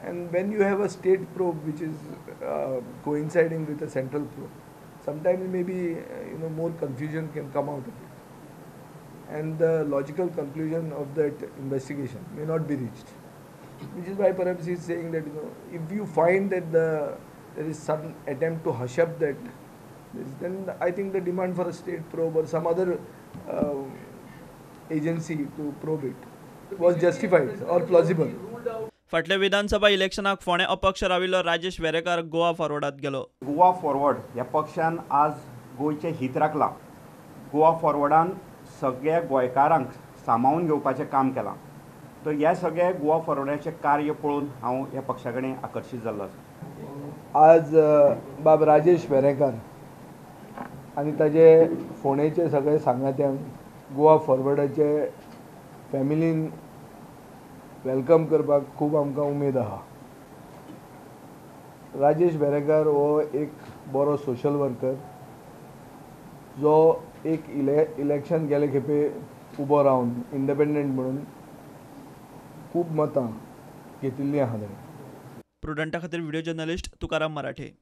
And when you have a state probe which is coinciding with a central probe, sometimes maybe more confusion can come out of it, and the logical conclusion of that investigation may not be reached, which is why perhaps he is saying that if you find that there is some attempt to hush up that this, then I think the demand for a state probe or some other agency to probe it was justified or plausible. फाटल्या विधानसभा इलेक्शनाक फोंडें अपक्ष राविल्लो राजेश वेरेंकार गोवा फॉरवर्डात गेलो. Goa forward ह्या पक्षान आज गोंयचें हित राखलां. गोवा फॉरवर्डान सगळ्या गोंयकारांक सामावून घेवपाचें काम केलां. तर ह्या सगळ्या गोवा फॉरवर्डाचें कार्य पळोवन हांव ह्या पक्षा कडेन आकर्शीत जाल्लो आसा. आज बाब राजेश वेरेंकार आनी ताजे फोंडेचे सगळे सांगात्यांक गोवा फॉरवर्डाचे फॅमिलीन welcome करपाक खूब आमकां उमेद आहा. राजेश वेरेंकार हो एक बरो सोशल वर्कर जो एक इलेक्शन गेले खेपे उबो रावन इंडिपेंडंट म्हणून खूब मतां घेतिल्लीं आहा ताणें. प्रुडंटा खातीर व्हिडिओ जर्नलिस्ट तुकाराम मराठे.